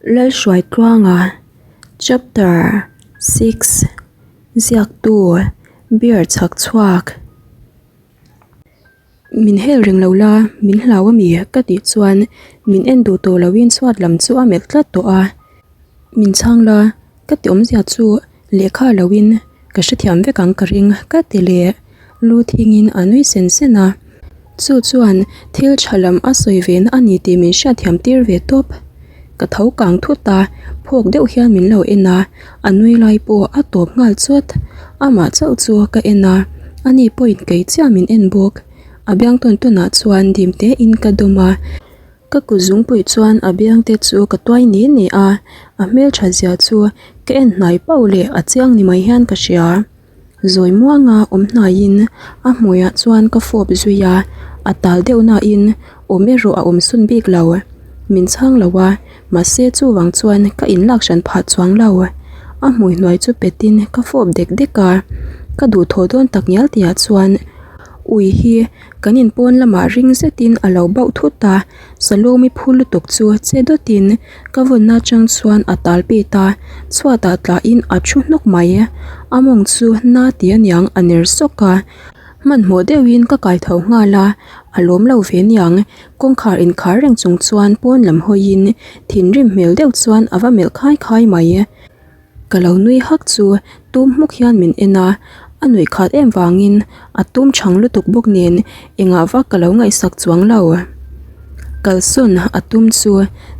Lalhruaitluanga Chapter 6 Ziaktu Beer chhak chhuak Min hel reng lo la, min hlau a mi? Ka tih chuan min en duh tawh loin chhuat lam chu a melh tlat tawh a. Min chhang la, ka ti awmzia chu lehkha loin ka hrethiam vek ang ka ring ka ti leh. Lu thingin a nui sen sen a. Chu chuan thil tha lam a sawi ve na a ni tih min hriatthiam tir ve tawp. Ka tho kang thut a, phawk deuh hian min lo en a, a nui lai pawh a tawp nghal chawt. Amah chauh chu ka en a, ani pawhin kei chiah min en bawk. A biang tawn tawnah chuan dim tein ka dawm a, ka kut zungpui chuan a biang te chu ka tuai ne ne a, a hmeltha zia chu ka en hnai pauh leh a chiang ni mai hian ka hria. Zawi muanga awm hnaiin a hmuiah chuan ka fawp zui a, a tal deuh nain awm erawh a awm sun bik lo. Min chhang lo a, mahse chuvang chuan ka inlak hran phah chuang lo. A hmui hnuai chu petin ka fawp dek dek a, ka duhthawh dawn tak ngial tihah chuan ui hi kan inpawn lamah ring zetin a lo bauh thut a, Salome phu lutuk chu che dawtin Ka vawnna atang chuan a tal pet a, chhuatah tlahin a thu hnawk mai. A mawng chu na ti aniang a ner sawk a, hmanhmawh deuhin ka kai tho nghal a, a lawm lo ve aniang. Kawngkhar inkhar reng chung chuan pawn lam hawiin thinrim hmel deuh chuan a va melh khai khai mai. Ka lo nui hak chu tum hmuk hian min en a, a nuih khat em vangin a tum chhang lutuk bawk nen engah vak ka lo ngaihsak chuang lo. Kalsawn a tum chu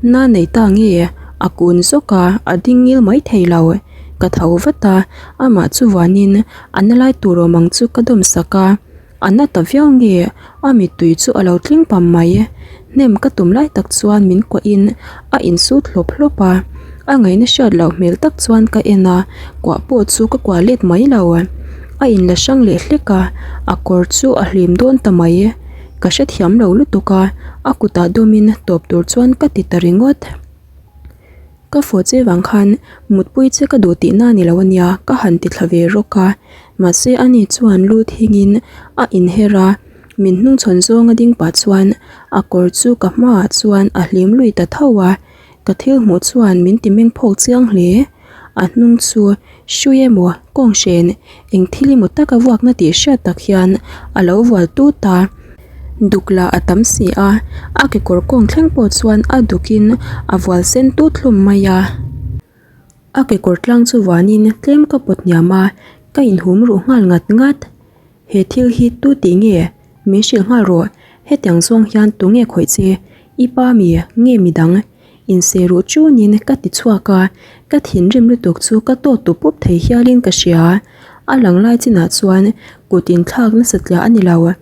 na nei ta nge a kun zawk a, a ding ngil mai thei lo. Ka tho vat a, amah chu vanin a na lai tur awm ang chu ka dawm sak a. A na ta viau nge? A mittui chu a lo tling pam mai. Hnem ka tum lai tak chuan min kuahin a insut hlawp hlawp a. A ngaihna hriat loh hmel tak chuan ka en a, kuah pawh chu ka kuah let mai lo. A inla hrang leh hlek a, a kawr chu a hlim dawn ta mai. Ka hrethiam lo lutuk a, a kutah dawmin tawp tur chuan ka ti ta ringawt. Ka fawh che vang khan mutpui che ka duh tihna a ni lo ania ka han ti thla ve rawk a, mahse ani chuan lu thingin a inher a, min hnungchhawn zawnga ding pah chuan a kawr chu ka hmaah chuan a hlim lui ta tho a, ka thil hmuh chuan min ti meng phawk chiang hle. A hnung chu hrui emaw kawnghren eng thil emaw taka vuakna tih hriat tak hian a lo vual tut a. Duk lah a tam si a, a kekawr kawng thleng pawh chuan a dukin a vual sen tut hlawm mai a. A kekawr tlang chu vanin tlem ka pawt hniam a, ka inhum ruh nghal ngat ngat. He thil hi tu tih nge? Min hrilh nghal rawh, hetiang zawng hian tu nge khawih che? I pa mi nge midang? Inseh ruh chunin ka ti chhuak a, ka thinrim lutuk chu ka tawt tu pup thei hialin ka hria. A lang lai chinah chuan kut inthlak nasa tliah a ni lo.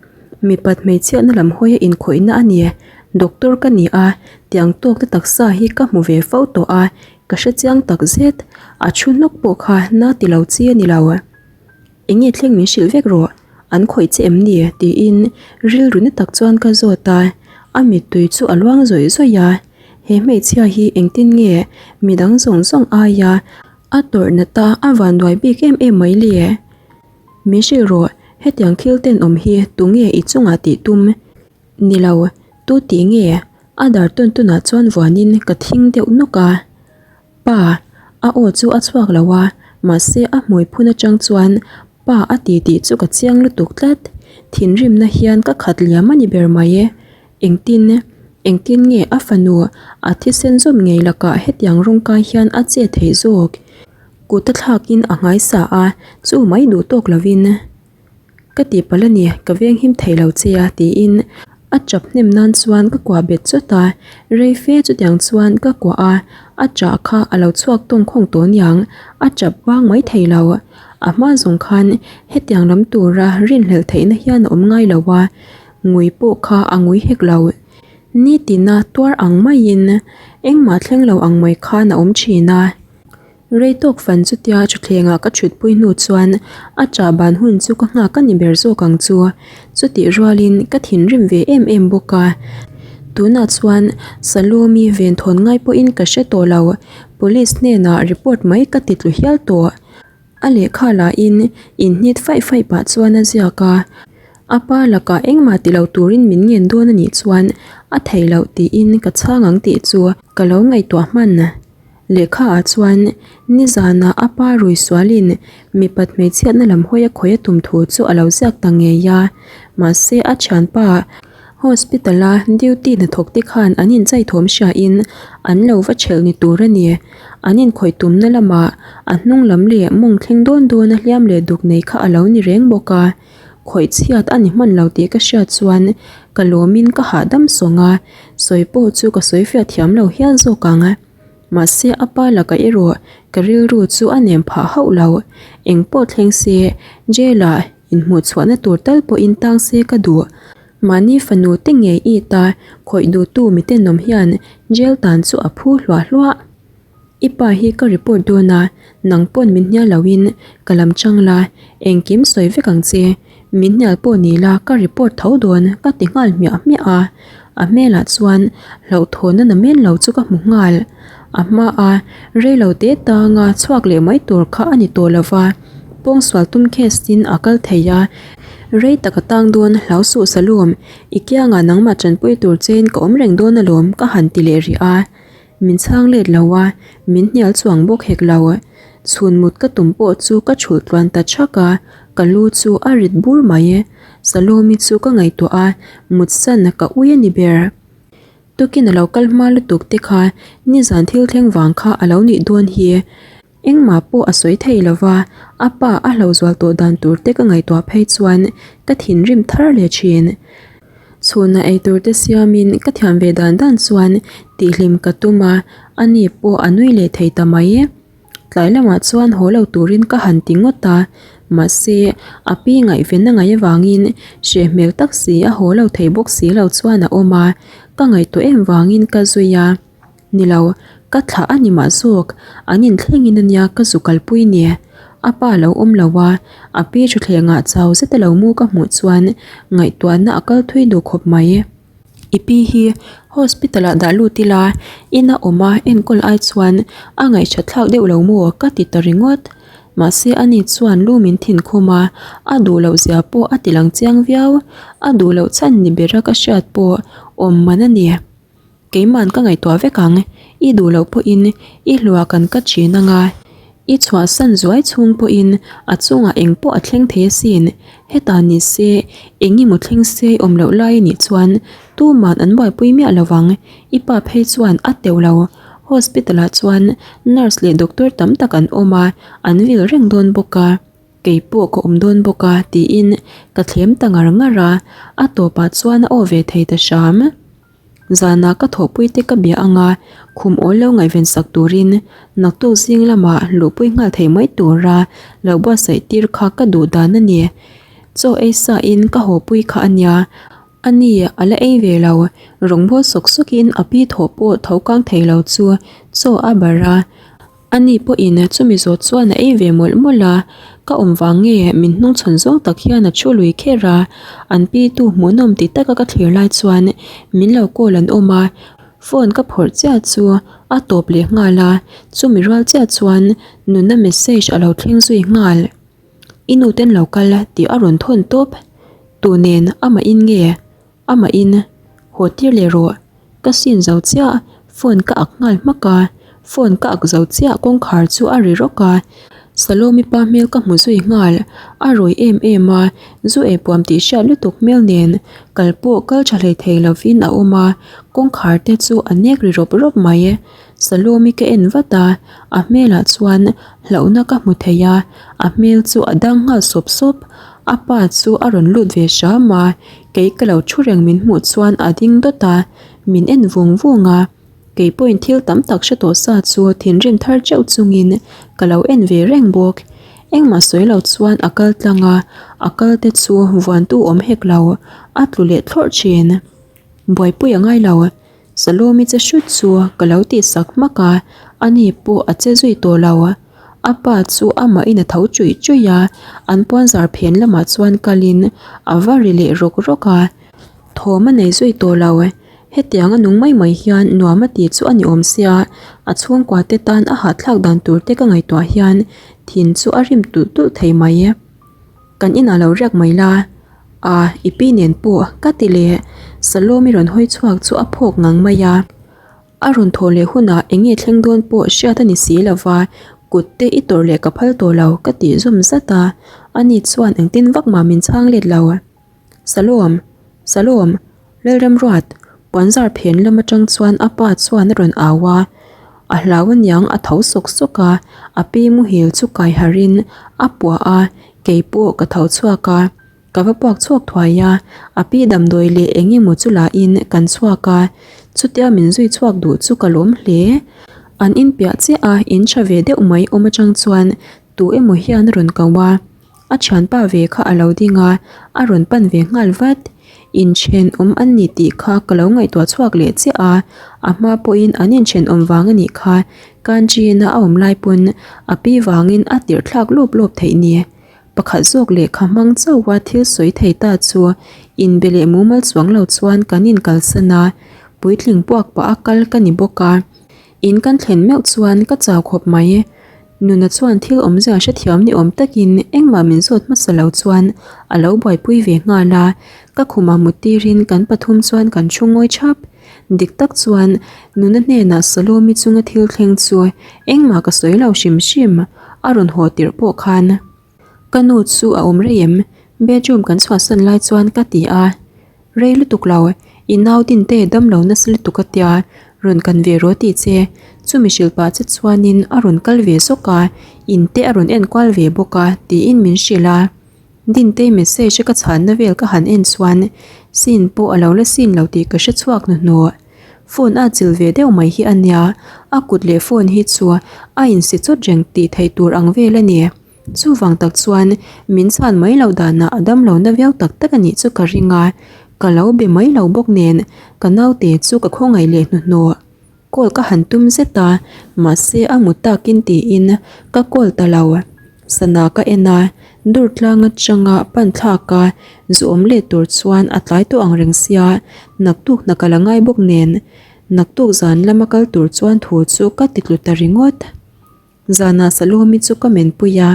Mipat hmeichhiatna lam hawia inkhawihna a ni. Doctor ka ni a, tiang tawk te taksa hi ka hmu ve fo tawh a, ka hrechiang tak zet. A thu hnawk pawh kha na ti lo chi a ni lo. Eng nge thleng min hrilh vek rawh, an khawih che em ni? tiin rilru na tak chuan ka zawt a, a mittui chu a luang zawih zawih a. He hmeichhia hi engtin nge midang zawng zawng aia a tawrh nat a a vanduai bik em em mai le? Min hrilh rawh, hetiang thil tenawm hi tunge i chungah tih tum? Ni lo, tu tih nge? A dar tawn tawnah chuan vuanin ka thing deuh nawk a. Pa, a aw chu a chhuak lo a, mahse a hmui phun atang chuan pa a ti tih chu ka chiang lutuk tlat. Thinrimna hian ka khat liam a ni ber mai e. Engtin, engtin nge a fanu a thisen zawm ngei lakah hetiang rawng kai hian a che thei zawk? Kut a thlakin a nghaisa a, chu mai duh tawk lovin. Ka tihpalh a ni, ka veng him thei lo che a tiin a chap hnem nan chuan ka kuah bet chawt a, rei fe chutiang chuan ka kuah a, a chah kha a lo chhuak tawng khawng tawh aniang, a chap vang mai thei lo. A hma zawng khan hetiang lam tura rinhlelh theihna hian a awm ngai lo a, ngui pawh kha a ngui hek lo. Nitina tuar ang maiin engmah thleng lo ang mai khan a awm thin a. Rei tawk fan chutia thutthlengah ka thutpui hnu chuan a chah ban hun chu ka nghak a ni ber zawk ang chu. Chutih rualin ka thinrim ve em em bawk a. Tunah chuan Salome venthawn ngai pawhin ka hre tawh lo, Police hnenah report mai ka ti tlu hial tawh. A lehkha lahin inhnit faih faih pah chuan a ziak a. A pa lakah engmah ti lo turin min ngen dawn a nih chuan a theih loh tiin ka chhang ang tih chu ka lo ngaihtuah hman. Lehkha ah chuan nizanah a pa rui sualin mipat hmeichhiatna lam hawi a khawi a tum thu chu a lo ziak ta ngei a. Mahse a thianpa hospital a duty hnathawk te khan an inchai thawm hriain an lo va thelh ni tur a ni. An inkhawih tumna lamah a hnung lam leh mawng thleng dawn dawn a hliam leh duk nei kha a lo ni reng bawk a. Khawih chhiat a ni hman lo tih ka hriat chuan ka lawmin ka hahdam sawng a, sawi pawh chu ka sawi fiah thiam lo hial zawk ang. Mahse a pa lakah erawh ka rilru chu a nem phah hauh lo. Eng pawh thleng se jail ah inhmuh chhuahna tur tal pawhin tang se ka duh. Mahni fanu te ngei it a, khawih duhtu mitenawm hian jail tan chu a phu hluah hluah. I pa hi ka report dawn a, nang pawn min hnial loin ka lam chang la, engkim sawi vek ang che. Min hnial pawh ni la ka report tho dawn ka ti nghal hmiah hmiah a. A hmelah chuan hlauhthawnna na men lo chu ka hmu nghal. A hma a rei lo te tanga chhuak leh mai tur kha a ni tawh lo va, pawngsual tum case in a kal thei a. Rei tak a tang dawn hlau suh Salom, i kiangah nangmah tanpui tur chein ka awm reng dawn alawm ka han ti leh rih a. Min chhang let lo a, min hnial chuang bawk hek lo. Chhun mut ka tum pawh chu ka chhulh tluan ta thak a, ka lu chu a rit bur mai. Salomi chu ka ngaihtuah a, mut san ka ui a ni ber. Tukin a lo kal hma lutuk te kha nizan thil thleng vang kha a lo nih dawn hi. Engmah pawh a sawi thei lo va, a pa a hlo zual tawh dan tur te ka ngaihtuah phei chuan ka thinrim thar leh thin. Chhunah eitur te siamin ka thiam ve dan dan chuan tihhlim ka tum a, ani pawh a nui leh thei ta mai. Tlai lamah chuan haw lo turin ka han ti ngawt a, mahse a pi ngaihven a ngaih avangin hreh hmel tak si a haw lo thei bawk si lo chuan a awm a, ka ngaihtuah em vangin ka zui a. Ni lo, ka thlah a ni mah zawk, an inthlengin a nia ka zu kalpui ni. A pa lo awm lo a, a pi thutthlengah chau zeta lo mu ka hmuh chuan ngaihtuahna a kal thui duh khawp mai. I pi hi hospital ah dah lut ila, ina awm a enkawl ai chuan a ngaihṭhat thlak deuh lo maw ka ti ta ringawt. Mahse ani chuan lu min thin khum a, a duh loh zia pawh a ti lang chiang viau. A duh loh chhan ni bera ka hriat pawh awm man a ni. Keiman ka ngaihtuah vek ang, i duh loh pawhin i hlua kan ka thin anga, i chhuahsan zuai chhung pawhin a chungah eng pawh a thleng thei asin, hetah ni se eng emaw thleng se awm loh lai anih chuan tuman an buaipui miah lo vang, i pa phei chuan a teuh lo, hospital ah chuan nurse leh doctor tam tak an awm a, an vil reng dawn bawk a. Kei pawh ka awm dawn bawk a tiin ka thlem ta ngar ngar a, a tawpah chuan a aw ve thei ta hram. Zanah ka thawhpui te ka bia anga khum awl lo ngaihven sak turin naktuk zing lamah luhpui nghal thei mai tura lo buatsaih tir kha ka duh dan a ni. Chaw ei sa in ka hawpui kha a nia, a ni a la ei ve lo, rawngbâwl sawk sawkin a pi thawh pawh tho kang thei lo chu chaw a barh a. Ani pawhin chumi zawt chuan a ei ve mawlh mawlh a, ka awm vang nge min hnungchhawn zawng tak hian a thu lui kher a, an pi tu hmuhnawm ti taka ka thlir lai chuan min lo call an awm a, phone ka phawrh chiah chu a tawp leh nghal a, chumi rual chiah chuan nunna message a lo thleng zui nghal. I nu ten lo kal tih a rawn thawn tawp, tu nen amah in nge? Amah in haw tir leh rawh, ka sin zo chiah phone ka ak nghal hmak a, phone ka ak zo chiah kawngkhar chu a ri rawk a, Salomi pa hmel ka hmu zui nghal, a rawi em em a, zu ei puam tih hriat lutuk hmel nen kal pawh kal tha hlei thei lovin a awm a, kawngkhar te chu a nek ri rawp rawp mai. Salomi ka en vat a, a hmelah chuan hlauhna ka hmu thei a, a hmel chu a dang nghal sawp sawp, a pa chu a rawn lut ve hram a, kei ka lo thu reng min hmuh chuan a ding dawt a, min en vung vung a, kei pawhin thil tam tak hre tawh sa chu thinrim thar teuh chungin ka lo en ve reng bawk, engmah sawi lo chuan a kal tlang a, a kal te chu vuantu awm hek lo, a tlu leh thlawrh thin. Buaipui a ngai lo. Salomi che hrut chu ka lo tih sak hmak a, ani pawh a che zui tawh lo. A pa chu amahin a tho chuih chuih a, an puanzar phen lamah chuan kalin a va ri leh rawk rawk a, thawm a nei zui tawh lo. Hetiang a nung mai mai hian nuam a tih chu a ni awm sia, a chhungkua te tan a hahthlak dan tur te ka ngaihtuah hian thin chu a rim tulh tulh thei mai. Kan inah lo riak mai la, a i pi nen pawh ka ti leh Salome rawn hawi chhuak chu a phawk ngang mai a. A rawn thawh leh hunah eng nge thleng dawn pawh hriat a ni si lo va, kut te i tawrh leh ka phal tawh lo ka tih zawm zat a, ani chuan engtin vak mah min chhang let lo. Salom! Salom! Lalremruat! Puanzar phen lam atang chuan a pa chuan a rawn au a, a hlau aniang a tho sawk sawk a, a pi muhil chu kai harhin a puah a, keipawh ka tho chhuak a. Ka va puak chhuak thuai a, a pi damdawi leh eng emaw chu lahin kan chhuak a, chutia min zui chhuak duh chu ka lawm hle. An inpiah chiah a, in tha ve deuh mai awm atang chuan tu emaw hian a rawn ko a, a thianpa ve kha a lo ding a, a rawn pan ve nghal vat. Inthenawm an ni tih kha ka lo ngaihtuah chhuak leh chiah a, a hma pawhin an inthenawm vang a nih kha, Kanchina a awm lai pawn a pi vangin a tirh thlak lawp lawp theih ni. Pakhat zawk lehkha hmang chauha thil sawi thei ta chu inbe leh mumal chuang lo chuan kan inkalsan a, puitling puak pah a kal ka ni bawk a. In kan thlen meuh chuan ka chau khawp mai. Nuna chuan thil awmzia hrethiam ni awm takin engmah min zawt hmasa lo chuan a lo buaipui ve nghal a, ka khumah mut tirin kan pathum chuan kan thu ngawi thap. Dik tak chuan Nuna hnenah Salome chunga thil thleng chu engmah ka sawi lo hrim hrim, a rawn haw tirh pawh khan. Ka nu chu a awm rei em? Bedroom kan chhuahsan lai chuan ka ti a. Rei lutuk lo, i nau dinte dam lo nasa lutuk a tia, rawn kan ve rawh tih che. Chumi hrilh pah che chuanin a rawn kal ve zawk a, in te a rawn enkual ve bawk a tiin min hrilh a. Dintei message a ka chhanna vel ka han en chuan scene pawh a lo la scene lo tih ka hre chhuak hnuhnawh. Phone a chil ve deuh mai hi a nia, a kut leh phone hi chu a insi chawt reng tih theih tur ang vel a ni. Chuvang tak chuan min chhan mai loh danah a damlo na viau tak tak a nih chu ka ring a, ka lo be mai lo bawk nen ka naute chu ka khawngaih leh hnuhnawh. Call ka han tum zet a, mahse a mu takin tiin ka call ta lo. Sana ka en a, dur tlang atanga pan thlak a, zu awm leh tur chuan a tlai tawh ang reng sia, naktuk hna ka la ngai bawk nen. Naktuk zan lama kal tur chuan thu chu ka ti tlu ta ringawt. Zanah Salome chu ka menpui a,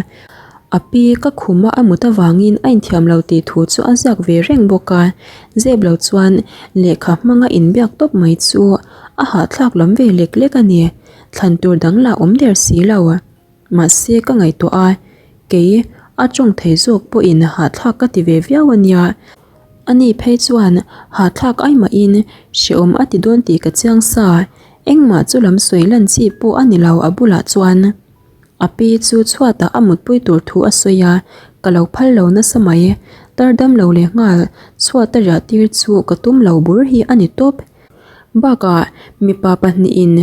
a pi ka khuma a mut avangin a inthiam lo tih thu chu a ziak ve reng bawk a, zep lo chuan lehkha hmanga inbiak tawp mai chu a hahthlak lam ve lek lek a ni, thlan tur dang lah awm der si lo. Mahse ka ngaihtuah a, kei a tawng thei zawk pawhin hahthlak ka ti ve viau a nia, ani phei chuan hahthlak ai mahin hrehawm a ti dawn tih ka chiang sa. Engmah chu lam sawi lan chi pawh a ni lo a bulah chuan a pi chu chhuatah a mutpui tur thu a sawi a, ka lo phal lo nasa mai. Tar dam lo leh nghal chhuat a riah tir chu ka tum lo bur hi a ni tawp. Bakah mipa pahnihin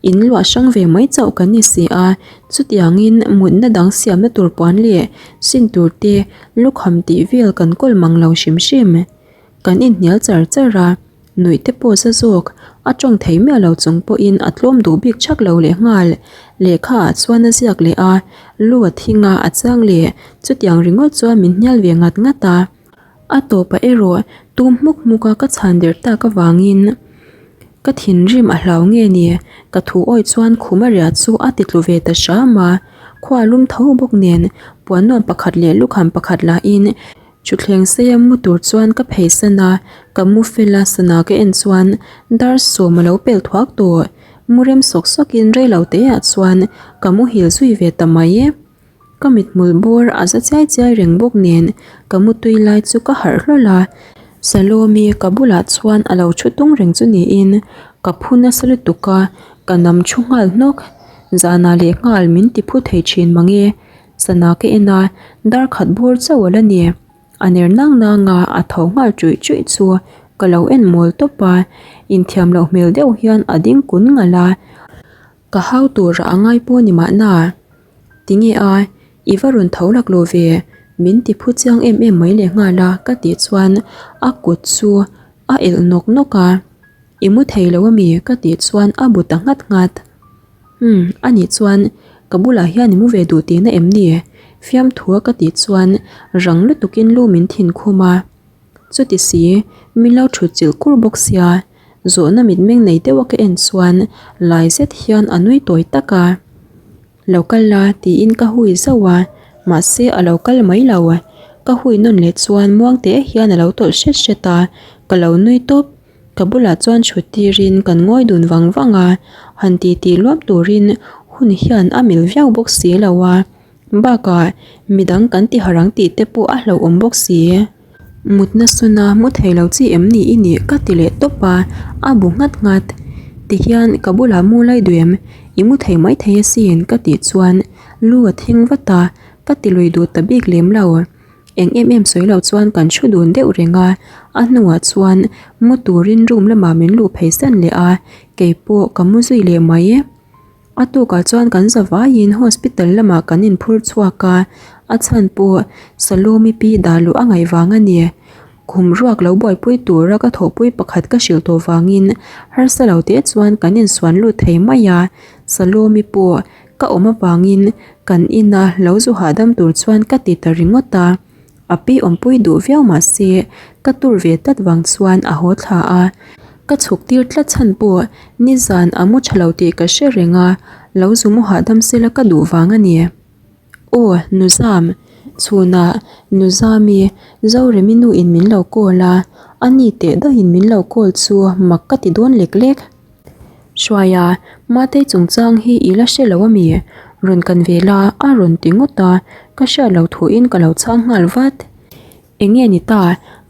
in luah hrang ve mai chauh kan ni si a, chutiangin mutna dang siamna tur puan leh sin tur te lukham tih vel kan kawl mang lo hrim hrim. Kan inhnial char char a. Nuih te pawh za zawk, a tawng thei miah lo chung pawhin a tlawm duh bik chak lo leh nghal. Lehkha ah chuan a ziak leh a, lu a thing a, a chang leh. Chutiang ringawt chuan min hnial ve ngat ngat a. A tawpah erawh tum hmuk hmuk a ka chhan der tak avangin ka thinrim a hlau nge ni, ka thu awih chuan khum a riah chu a ti tlu ve ta hram a. Khua lum tho bawk nen puan nuam pakhat leh lukham pakhat lahin Thutthleng seia mu tur chuan ka pheisan a, ka mu fel a sana ka en chuan dar sawm a lo pel thuak tawh. Mu rem sawk sawk in rei lo te ah chuan ka muhil zui ve ta mai. Ka mithmul bawr a za chiai chiai reng bawk nen ka mu tui lai chu ka harh hlawl a, Salome ka bulah chuan a lo thu tung reng chu niin ka phu nasa lutuk a, ka nam thu nghal hnawk. Zanah leh nghal min ti phu thei thin mange. Sana ka en a, dar khat bur chauh a la ni. A ner nang nang a, a tho nghal chuih chuih chu ka lo en mawl tawp a, inthiam loh hmel deuh hian a ding kun ngalh a. Ka hau turah a ngai pawh ni mahna. Tinge a, i va rawn tho laklawh ve, min ti phu chiang em em mai leh nghal a ka tih chuan a kut chu a elh nawk nawk a. I mu thei lo ami ka tih chuan a bu ta nghat nghat. Umm, anih chuan ka bulah hian i mu ve duh tihna em ni? Fiamthua ka tih chuan rang lutukin lu min thin khum a. Chuti si, min lo thut chilh kur bawk sia, zawhna mitmeng nei deuha ka en chuan lai zet hian a nui tawi tak a. Lo kal la tiin ka hui zauh a, mahse a lo kal mai lo. Ka hui nawn leh chuan muang teh hian a lo tawlh hret hret a, ka lo nui tawp. Ka bulah chuan thut tirin kan ngawi dun vang vang a, han titi luam turin hun hian a mil viau bawk si lo a. Bakah midang kan ti harh ang tih te pawh a hlauhawm bawk si. Mutna suna mu thei lo chi em ni i nih ka ti leh tawp a, a bu nghat nghat. Tihian ka bulah mu lai duh em? I mu thei mai thei asin ka tih chuan lu a thing vat a, ka ti lui duh ta bik lem lo. Eng em em sawi lo chuan kan thu dun deuh reng a, a hnuah chuan mu turin room lamah min luh phei san leh a, keipawh ka mu zui leh mai. A tukah chuan kan za vaiin hospital lamah kan inphur chhuak a, a chhan pawh Salome pi dah luh a ngaih vang a ni. Khum ruak lo buaipui tura ka thawhpui pakhat ka hrilh tawh vangin harsa lo teh chuan kan insuan lut thei mai a, Salome pawh ka awm avangin kan ina lo zu hahdam tur chuan ka ti ta ringawt a. A pi awmpui duh viau mah se ka tur ve tlat vang chuan a haw thla a. Ka chhuk tir tlat chhan pawh nizan a mu tha lo tih ka hre reng a, lo zu mu hahdam sela ka duh vang a ni. Aw Nuzam, chhunah Nuzami Zoremi nu in min lo call a, a ni teh daihin min lo call chu mak ka ti dawn lek lek. Hruaia, Matei chungchang hi i la hre lo a mi? Rawn kan ve la, a rawn ti ngawt a, ka hriat lo thuin ka lo chhang nghal vat. Eng nge ni ta,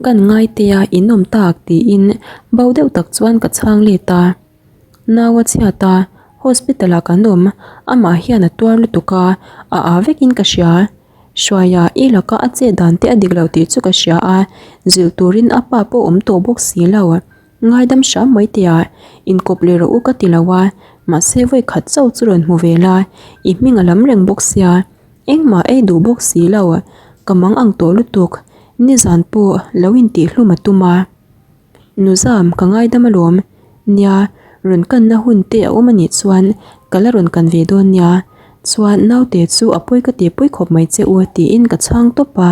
kan ngaitea in awm tak tiin bo deuh tak chuan ka chhang let a. Nau a chhiat a, hospital ah kan awm, amah hian a tuar lutuk a, a â vekin ka hria. Hruaia, i laka a chet dan te a dik lo tih chu ka hria a, zilh turin a pa pawh awm tawh bawk si lo. Ngaidam hram mai tia, inkawp leh rawh u ka ti lo a, mahse vawi khat chauh chu rawn hmu ve la, i hming a lam reng bawk sia, engmah ei duh bawk si lo, ka mang ang tawh lutuk, nizan pawh lo intihhlum a tum a. Nuzam, ka ngaidam alawm, nia, rawn kanna hun te a awm anih chuan ka la rawn kan ve dawn nia, chuan naute chu a pawi ka tihpui khawp mai che u tiin ka chhang tawp a.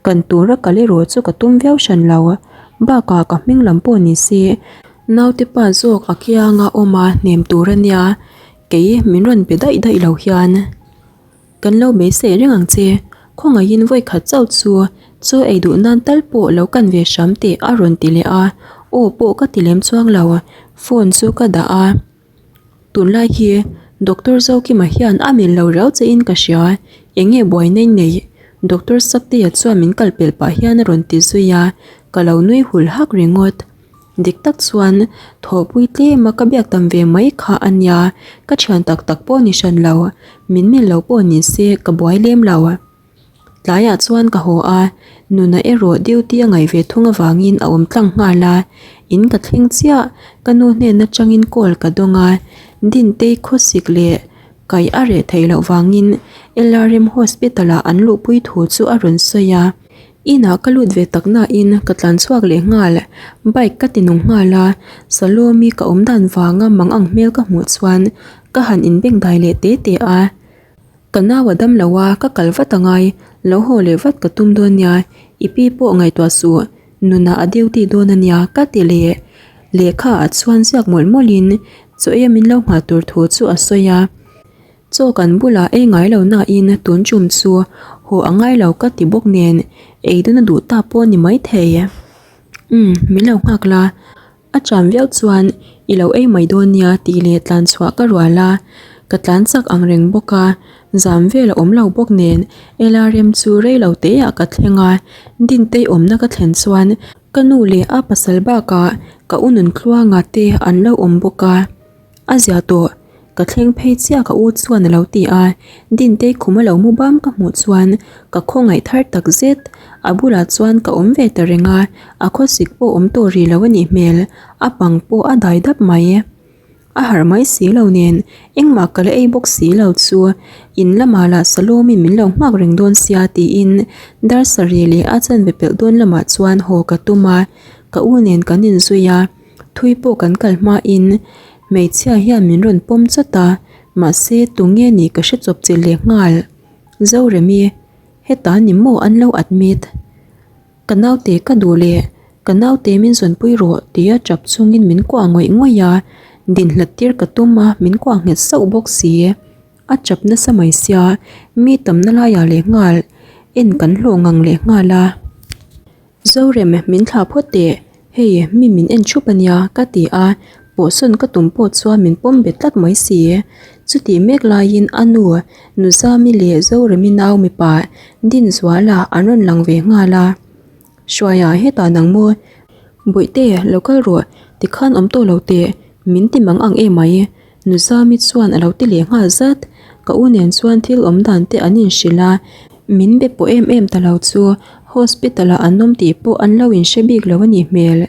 Kan tura kal erawh chu ka tum viau hran lo. Bakah ka hming lam pawh ni se, naute pa zawk a kianga awm a hnem tur a nia, kei min rawn pe daih daih lo hian. Kan lo beisei reng ang che, khawngaihin vawi khat chauh chu chaw ei duh nan tal pawh lo kan ve hram teh a rawn ti leh a, aw pawh ka ti lem chuang lo, phone chu ka dah a. Tunlai hi Doctor Zokima hian a mil lo riau che in ka hria, eng nge buaina in neih? Doctor Saktea chuan min kal pelh pah hian a rawn ti zui a, ka lo nui hul hak ringawt. Dik tak chuan thawhpui tlem a ka biak tam ve mai kha a nia, ka thian tak tak pawh ni hran lo, min mil lo pawh ni se ka buai lem lo. Tlaiah chuan ka haw a, nuna erawh duty a ngaih ve thung avangin a awm tlang nghal a, in ka thleng chiah, ka nu hnen atangin call ka dawng a, Dintei khawsik leh kaih a reh theih loh vangin LRM hospital ah an luhpui thu chu a rawn sawi a, inah ka lut ve tak nain ka tlan chhuak leh nghal, bike ka ti nung nghal a, Salome ka awm dan vanga mang ang hmel ka hmuh chuan ka han inbengdai leh te te a. Ka nau a dam lo a, ka kal vat angai, lo haw leh vat ka tum dawn nia, i pi pawh ngaihtuah suh, nunah a duty dawn a nia ka ti leh. Lehkha ah chuan ziak mawlh mawlh in chaw ei a min lo nghah tur thu chu a sawi a. Chaw kan bulah ei ngai lo na in tun tum chu haw a ngai lo ka ti bawk nen ei dawn a duh ta pawh a ni maithei. Umm min lo nghak la. A ṭam viau chuan i lo ei mai dawn nia tih leh tlan chhuah ka rual a, ka tlan chak ang reng bawk a, zam vel a awm lo bawk nen LRM chu rei lo te ah ka thleng a, Dintei awmna ka thlen chuan ka nu leh a pasal bakah ka u Nuntluanga te an lo awm bawk a. A zia tawh, ka thleng phei chiah ka u chuan a lo ti a, Dintei khum a lo mu bam ka hmuh chuan ka khawngaih thar tak zet, a bulah chuan ka awm ve ta reng a, a khawsik pawh awm tawh rih lo a nih hmel, a pang pawh a dai dap mai. A harh mai si lo nen engmah ka la ei bawk si lo chu in lamah lah Salome min lo nghak reng dawn sia tiin dar sarih leh a chanve pelh dawn lamah chuan haw ka tum a, ka u nen kan inzui a. Thui pawh kan kal hmain hmeichhia hian min rawn pawm chawt a, mahse tunge nih ka hre chawp chilh leh nghal. Zoremi, heta ni maw an lo admit? Ka naute ka duh leh ka naute min zawnpui rawh tia tap chungin min kuah ngawih ngawih a, dinhlat tir ka tum a min kuah nghet sauh bawk si. A tap nasa mai sia, mi tamna laiah leh nghal en kan hlawh ngang leh nghal a. Zorem, min thlah phawt teh. Hei, mi min en thup a nia, ka ti a, pawhsawn ka tum pawh chuan min pawm bet tlat mai si. Chutih mek laiin a nu, Nuzami leh Zoremi nau mipa Dinzuala an rawn lang ve nghal a. Hruaia hetah nang maw? Bawihte, lo kal rawh, tikhan awm tawh lo teh, min ti mang ang emai. Nuzami chuan a lo ti leh nghal zat. Ka u nen chuan thil awm dan te an inhrilh a, min be pawh em em ta lo chu hospital ah an awm tih pawh an lo inhre bik lo a nih hmel.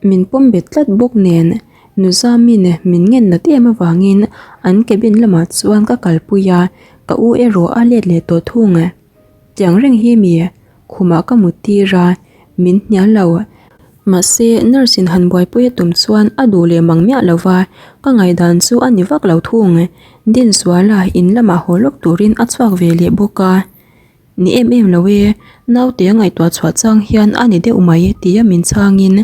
Min pawm bet tlat bawk nen Nuzamin min ngen nat em avangin an cabin lamah chuan ka kalpui a, ka u erawh a let leh tawh thung. Tiang reng hi mi khumah ka mut tir a, min hnial lo. Mahse, nurse in han buaipui a tum chuan a duh leh mang miah lo va, ka ngaihdan chu a ni vak lo thung. Dinzuala in lamah haw lawk turin a chhuak ve leh bawk a. Ni em em lo e, naute a ngaihtuah chhuah chang hian a ni deuh mai tia min chhangin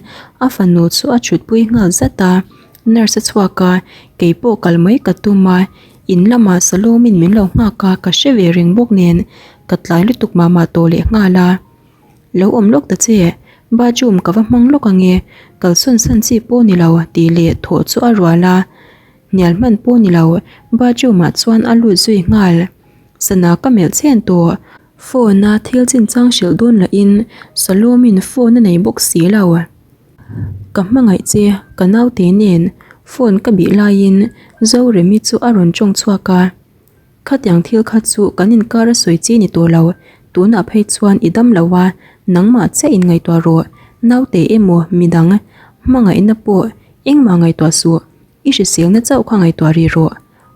a fanu chu a thutpui nghal zat a. Nurse a chhuak a, keipawh kal mai ka tum a, in lamah Salawmin min lo nghak a, ka hre ve reng bawk nen ka tlai lutuk mah mah tawh leh nghal a. Lo awm lawk ta che, bathroom ka va hmang lawk ang e, kalsawn san chi pawh ni lo tih leh thawh chu a rual a, hnial hman pawh ni lo bathroom ah chuan a lut zui nghal. Sana ka melh chen tawh, phone a thil chinchang hrilh dawn lahin Salawmin phone a nei bawk si lo. Ka hmangaih che, ka naute nen phone ka bih laiin Zoremi chu a rawn tawng chhuak a. Khatiang thil kha chu kan inkar a sawi chi ni tawh lo, tunah phei chuan i dam lo a, nangmah chiah in ngaihtuah rawh, naute emaw midang hmangaihna pawh engmah ngaihtuah suh, i hriselna chauh kha ngaihtuah rih rawh,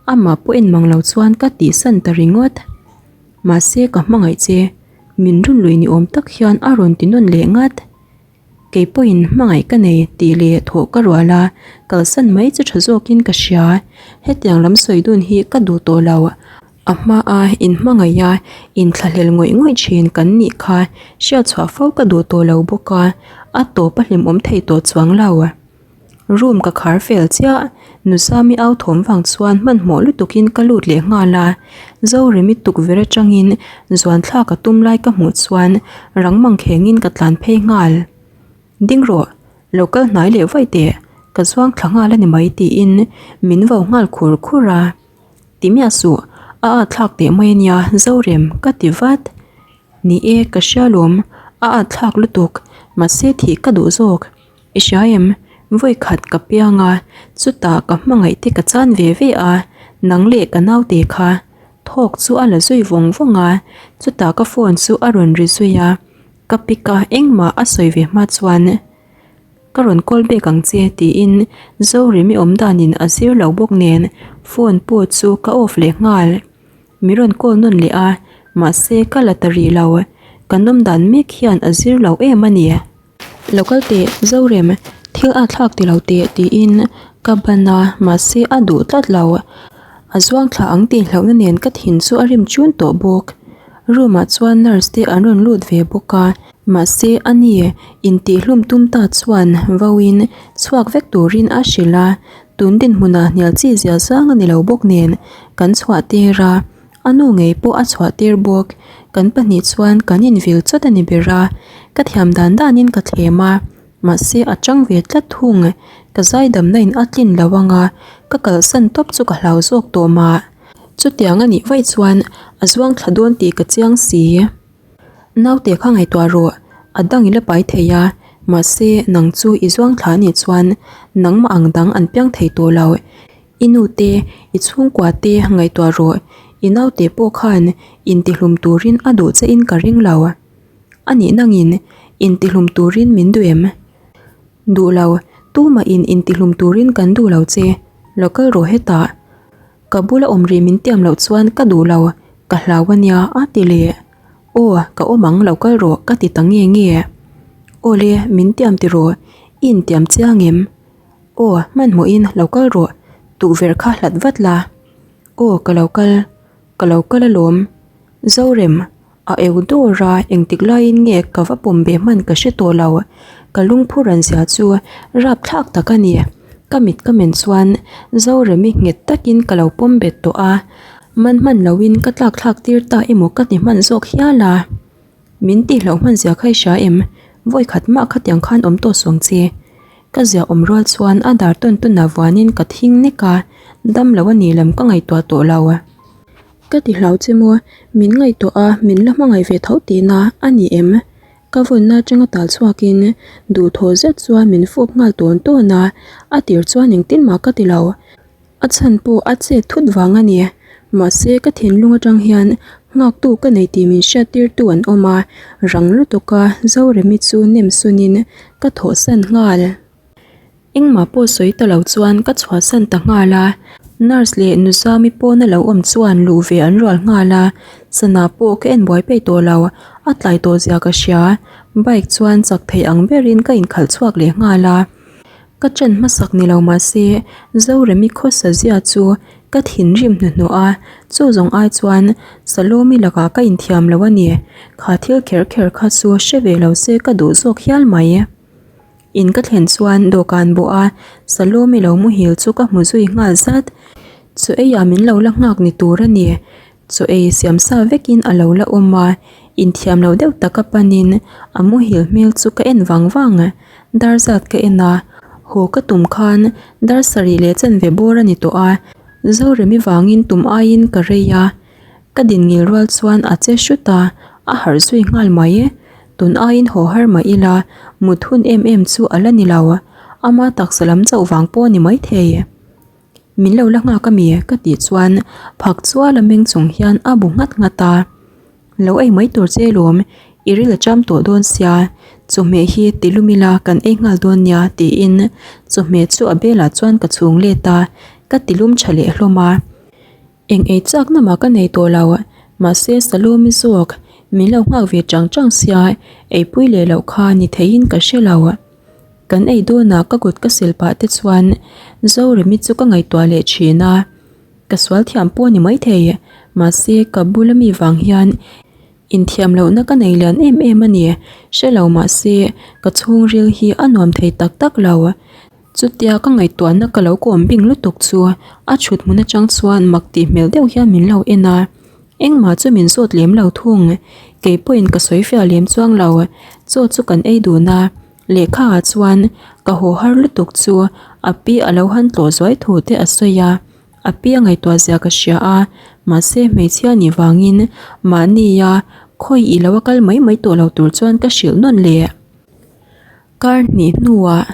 amah pawh en mang lo chuan ka tihsan ta ringawt. Mahse ka hmangaih che, min run lui ni awm tak hian a rawn ti nawn leh ngat. Kei pawhin hmangaih ka nei tih leh thawh ka rual a, kalsan mai chu tha zawkin ka hria. Hetiang lam sawi dun hi ka duh tawh lo. A hmaa inhmangaih a, inthlahlel ngawih ngawih thin kan nih kha hriatchhuah fo ka duh tawh lo bawk a, a tawp a hlimawm thei tawh chuang lo. Room ka khar fel chiah, Nusami au thawm vang chuan hmanhmawh lutukin ka lut leh nghal a, Zoremi tukverh atangin zuan thlak a tum lai ka hmuh chuan rang mangkhengin ka tlan phei nghal. Ding rawh, lo kal hnai leh vaih teh, ka zuang thla nghal a ni mai tiin min vo nghal khur khur a. Ti miah suh, a at thlak teh mai a nia Zorem ka ti vat. Ni e, ka hria lawm, a at thlak lutuk, mahse thih ka duh zawk. I hria em? Vawi khat ka piang a, chutah ka hmangaih te ka chan ve ve a, nang leh ka naute kha. Thawk chu a la zui vawng vawng a, chutah ka phone chu a rawn ri zui a, ka pick a engmah a sawi ve hma chuan ka rawn call back ang che tiin Zoremi awm danin a zir lo bawk nen phone pawh chu ka off leh nghal. Mi rawn call nawn leh a, mahse ka la ta rih lo, kan awm dan mek hian a zir lo em a ni. Lo kal teh, Zorem, thil a thlak ti lo teh tiin ka ban a, mahse a duh tlat lo. A zuang thla ang tih hlauhna nen ka thin chu a rim chun tawh bawk. Room ah chuan nurse te an rawn lut ve bawk a, mahse a ni intihhlum tum ta chuan vauin chhuak vek turin a hrilh a, tun dinhmunah hnial chi zia zang a ni lo bawk nen kan chhuah tir a. A nu ngei pawh a chhuah tir bawk. Kan pahnih chuan kan invil chawt a ni ber a, ka thiam dan danin ka thlem a, mahse a chang ve tlat thung. Ka zaidamna in a tlin lo ang a, ka kalsan tawp chu ka hlau zawk tawh mah. Chutiang a nih vaih chuan a zuang thla dawn tih ka chiang si. Naute kha ngaihtuah rawh, a dang i la pai thei a, mahse nang chu i zuang thla anih chuan nangmah ang dang an piang thei tawh lo. I nu te, i chhungkua te ngaihtuah rawh, i naute pawh khan intihlum turin a duh che in ka ring lo. A nih nangin intihlum turin min duh em? Duh lo, tumah in intihlum turin kan duh lo che, lo kal rawh hetah. Ka bula awm rih min tiam loh chuan ka duh lo, ka hlau a nia a ti leh. Aw, ka awm ang lo kal rawh ka ti ta nge nge. Awle, min tiam tiraw, i intiam chiang em? Aw, hmanhmawhin lo kal rawh, tukverh kha hlat vat la. Aw, ka lo kal, ka lo kal alawm. Zorem, a eu dawr a, engtik laiin nge ka va pawm ve hman ka hre tawh lo. Ka lungphu ran zia chu rapthlak tak a ni. Ka mit ka men chuan Zoremi nghet takin ka lo pawm bet tawh a, man hman loin ka tlak thlak tir ta emaw ka ti hman zawk hial a. Min tihloh hman zia kha i hria em? Vawikhat mah khatiang khan awm tawh suang che. Ka ziah awm rual chuan a dar tawn tawn ah vuanin ka thing nek a, dam lo a nih lam ka ngaihtuah tawh lo. Ka ti hlau che maw, min ngaihtuah a, min la hmangaih ve tho tihna a ni em? Ka vawnna atanga tal chhuakin duhthawh zet chuan min fawp nghal tawn tawn a, a tir chuan engtin mah ka ti lo. A chhan pawh a chet thut vang a ni. Mahse ka thinlung atang hian nghaktu ka nei tih min hriattirtu an awm a, rang lutuka Zoremi chu nem sunin ka thawhsan nghal. Engmah pawh sawi ta lo chuan ka chhuahsan ta nghal a, nurse leh Nuzami pawna lo awm chuan luh ve an rual nghal a, sana pawh ka en buai peih tawh lo, a tlai tawh zia ka hria, bike chuan chak thei ang berin ka inkhalh chhuak leh nghal a, ka ṭan hmasak ni lo mah se Zoremi khawsa zia chu ka thinrim hnuhnawh a, chu zawng ai chuan Salome lakah ka inthiam lo a ni, kha thil kher kher kha chu hre ve lo se ka duh zawk hial mai. In ka thlen chuan dawhkan bawh a Salome lo muhil chu ka hmu zui nghal zat. Chaw ei ah min lo la nghak ni tur a ni. Chaw ei siam sa vekin a lo la awm a, inthiam lo deuh taka panin a muhil hmel chu ka en vang vang. Dar zat ka en a, haw ka tum khan dar sarih leh chanve bawr a ni tawh a, Zoremi vangin tum aiin ka rei a. Ka din ngil rual chuan a che hrut a, a harh zui nghal mai. Tun aiin haw har mah ila, mut hun em em chu a la ni lo. Ama taksa lam chauh vang pawh a ni maithei. Min lo la nghak ami? ka tih chuan phak chual a meng chung hian a bu nghat nghat a. Lo ei mai tur che lawm, i ril a cham tawh dawn sia, chawhmeh hi ti lum ila kan ei nghal dawn nia tiin chawhmeh chu a belah chuan ka chhung let a, ka ti lum tha leh hlawm a. Eng ei chak na mah ka nei tawh lo, mahse Salome zawk min lo nghak ve chang chang sia eipui leh loh kha ni theiin ka hre lo. Kan ei dawnah ka kut ka sil pah te chuan Zoremi chu ka ngaihtuah leh thin a, ka sual thiam pawh a ni maithei, mahse ka bula mi vang hian inthiam lohna ka nei lian em em a ni, hre lo mahse ka chhungril hi a nuam thei tak tak lo. Chutia ka ngaihtuahna ka lo kawm bing lutuk chu a chhut hmun atang chuan mak tih hmel deuh hian min lo en a, engmah chu min zawt lem lo thung. Kei pawhin ka sawi fiah lem chuang lo, chaw chu kan ei dun a, lehkha ah chuan ka haw har lutuk chu a pi a lo han tlawh zuai thu te a sawi a, a pi a ngaihtuah zia ka hria a, mahse hmeichhia nih vangin mahnia khawi i lo a kal mai mai tawh lo tur chuan ka hrilh nawn leh. Kar hnih hnuah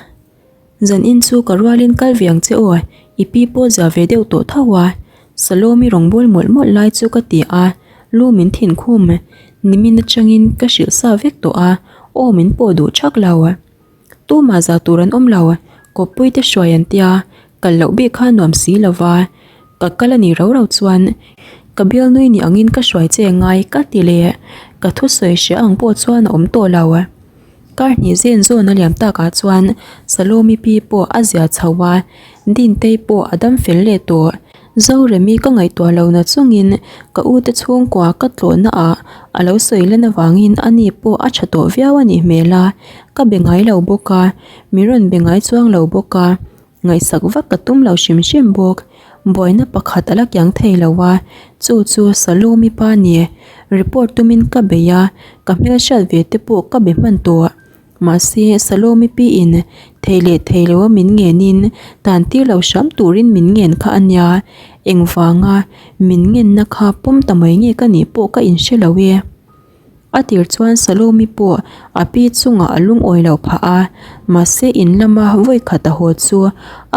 zanin chu ka rualin kal ve ang che aw, i pi pawh zia ve deuh tawh tho a, Salome rawn bawl mawlh mawlh lai chu ka ti a, lu min thin khum, nimin atangin ka hrilh sa vek tawh a, aw min pawh duh thak lo. Tumah za tur an awm lo, kawppui te hruai an tia, kal loh bik kha nuam si lo va, ka kal a nih rau rau chuan ka bialnui ni angin ka hruai che ngai ka ti leh, ka thusawi hria ang pawh chuan a awm tawh lo. Kar hnih zen zawn a liam takah chuan Salome pi pawh a zia chho a, Dintei pawh a dam fel leh tawh. Zoremi ka ngaihtuah lo na chungin ka u te chhungkua ka tlawhna ah a lo sawi lan avangin ani pawh a tha tawh viau a nih hmel a, ka be ngai lo bawk a, min rawn be ngai chuang lo bawk a. Ngaihsak vak ka tum lo hrim hrim bawk. Buaina pakhat a la kiang thei lo a, chu chu Salome pa ni. Report tumin ka bei a, ka hmelhriat ve te pawh ka be hman tawh. Mahse, Salome piin thei leh thei lo a min ngenin tan tir lo hram turin min ngen kha a nia. Engvanga min ngenna kha pawm ta mai nge ka nih pawh ka inhre lo e. A tir chuan Salome pawh a pi chungah a lungawi loh phah a, mahse in lama vawi khat a haw chu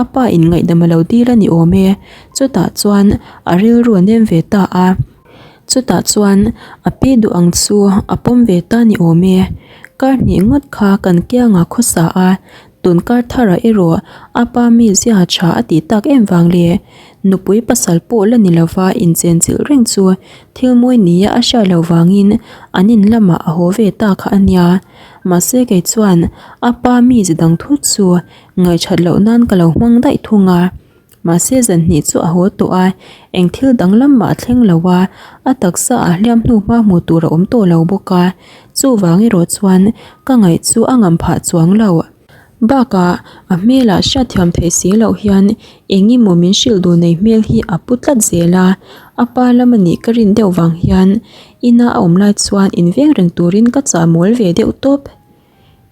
a pa in ngaihdam a lo dil a ni awm e. Chutah chuan a rilru a nem ve ta a, chutah chuan a pi duh ang chu a pawm ve ta ni awm e. Kar hnih ngawt kha kan kiangah khawsa a, tun kar tharah erawh a pa mi zia tha a tih tak em vang le. Nupui pasal pawh la ni lova inchenchilh reng chu thil mawi nia a hriat loh vangin an in lamah a haw ve ta kha a nia. Mahse kei chuan a pa mi ze dang thut chu ngaihṭhat loh nan ka lo hmang daih thung a. Mahse zan hnih chu a haw tawh a, eng thil dang lam mah a thleng lo a, a taksa ah hliam hnu hma hmuh tur a awm tawh lo bawk a. Chuvang erawh chuan ka ngaih chu a ngam phah chuang lo. Bakah a hmelah hriatthiam theih si loh hian eng emaw min hrilh duh nei hmel hi a pu tlat zel a, a pa lam a nih ka rin deuh vang hian ina a awm lai chuan inveng reng turin ka chah mawl ve deuh tawp.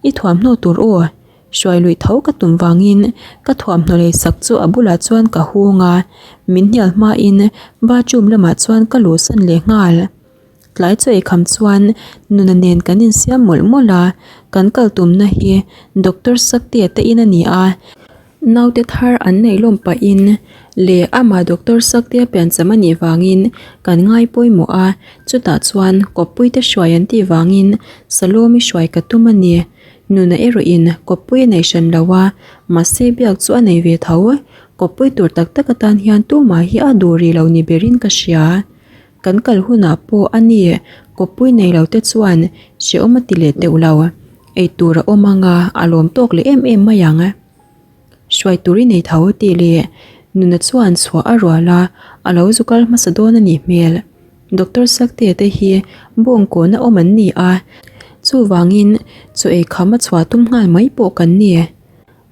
I thuamhnaw tur aw, hruai luih tho ka tum vangin ka thuamhnaw lei sak chu a bulah chuan ka hung a, min hnial hmain bathroom lamah chuan ka luhsan leh nghal. Tlai chaw eikham chuan nuna nen kan insiam mawlh mawlh a, kan kal tumna hi Doctor Saktea te in a ni a, naute thar an neih lawm pahin leh amah Doctor Saktea piancham a nih vangin kan ngai pawimawh a, chutah chuan kawppui te hruai an tih vangin Salome hruai ka tum a ni. Nuna erawhin kawppui a nei hran lo a, mahse biak chu a nei ve tho. Kawppui tur tak tak atan hian tumah hi a duh rih lo ni berin ka hria. Kan kal hunah pawh a ni, kawppui nei lo te chuan hrehawm a ti leh teuh lo. Ei tur a awm ang a, a lawm tawk leh em em mai ang. Hruai tur i nei tho tih leh nuna chuan chhuah a rual a, a lo zu kal hmasa dawn a nih hmel. Doctor Saktea te hi bawngkawna awm an ni a, chuvangin chaw ei kham a chhuah tum nghal mai pawh kan ni.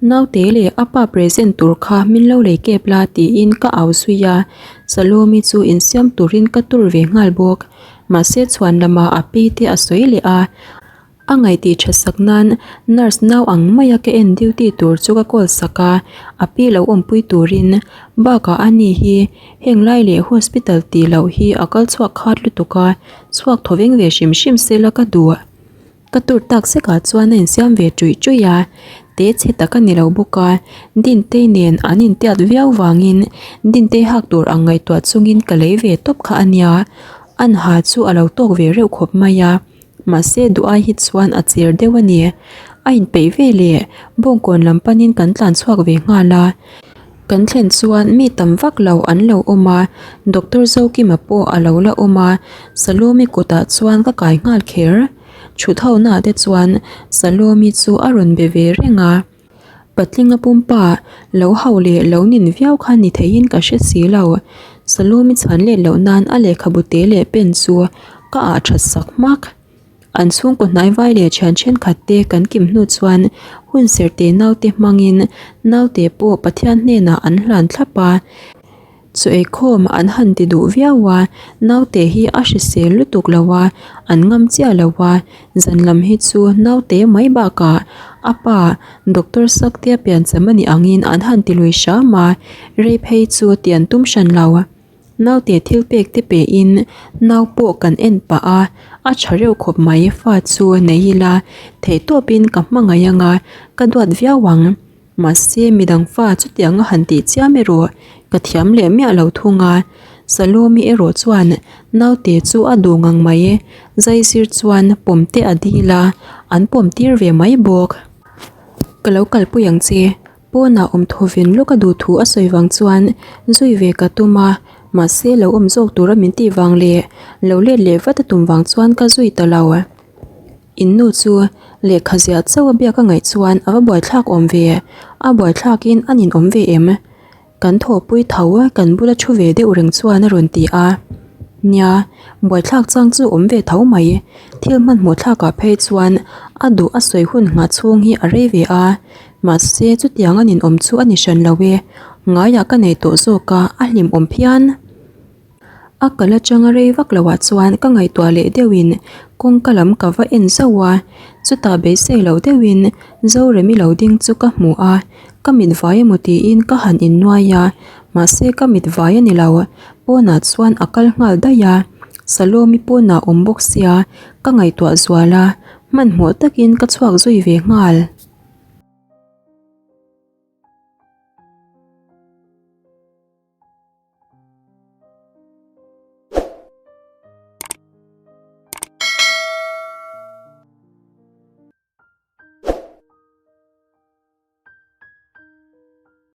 Naute leh a pa present tur kha min lo lei kep la tiin ka au zui a, Salome chu insiam turin ka tur ve nghal bawk. Mahse chhuan lamah a pi te a sawi leh a, a ngaih tha sak nan nurse nau ang maia ka en duty tur chu ka call sak a, a pi lo awmpui turin bakah a ni hi heng lai leh hospital tih loh hi a kal chhuak khat lutuk a, chhuak thawveng ve hrim hrim sela ka duh. Ka tur tak sekah chuan a insiam ve ṭuih ṭuih a, te chhe tak a ni lo bawk a, Dintei nen an intiat viau vangin Dintei hak tur ang ngaihtuah chungin ka lei ve tawp kha a nia, an ha chu a lo tawk ve reuh khawp mai a, mahse duh ai hi chuan a chir deuh a ni. A inpeih ve leh bawngkawn lam panin kan tlan chhuak ve nghal a, kan thlen chuan mi tam vak lo an lo awm a, Doctor Zokima pawh a lo la awm a, Salome kutah chuan ka kai nghal kher. Thut ho naah te chuan Salome chu a rawn be ve reng a, Patlinga pumpa lo hauh leh lo nin viau kha ni theiin ka hre si lo. Salome chhan let loh nan a lehkhabu te leh pen chu ka ah that sak hmak. An chhungkaw hnaivai leh thian thenkhat te kan kim hnu chuan hun serh naute hmangin naute pawh Pathian hnenah an hlan thlap a. Chaw eikhawm an han ti duh viau a, naute hi a hrisel lutuk lo a, an ngam chiah lo a, zan lam hi chu naute mai bakah a pa Doctor Saktea piancham a nih angin an han ti lui hram a, rei phei chu ti an tum hran lo. Naute thil pek te pe in nau pawh kan en pah a, a tha reuh khawp mai fa chu nei ila theihtawp in ka hmangaih ang a, ka duat viau ang. Mahse midang fa chutiang a han tih chiam erawh ka thiam leh miah lo thung a, Salome erawh chuan naute chu a duh ngang mai, zaizir chuan pawm te a dil a, an pawm tir ve mai bawk. Ka lo kalpui ang che, pawnah awm thaw ven lawk a duh thu a sawi vang chuan zui ve ka tum a, mahse lo awm zawk tura min tih vang leh lo let leh vat a tum vang chuan ka zui ta lo. In nu chu lehkha ziah chauh a biak a ngaih chuan a va buaithlak awm ve, a buaithlakin a nin awm ve em? Kan thawhpui tho kan bula thu ve deuh reng chuan a rawn ti a. Nia, buaithlak chang chu awm ve tho mai, thil hmanhmawh thlakah phei chuan a duh a sawi hun nghah chhung hi a rei ve a, mahse chutiang a nin awm chu a ni hran lo e, ngaiah ka nei tawh zawk a, a hlim awm phian. A kal atanga rei vak loh ah chuan ka ngaihtuah leh deuhin kawngka lam ka va en zauh a, chutah beisei loh deuhin Zoremi lo ding chu ka hmu a, ka mit vai emaw tiin ka han innuai a, mahse ka mit vai a ni lo, pawnah chuan a kal nghal daih a, Salome pawnah awm bawk sia ka ngaihtuah zual a, hmanhmawh takin ka chhuak zui ve nghal.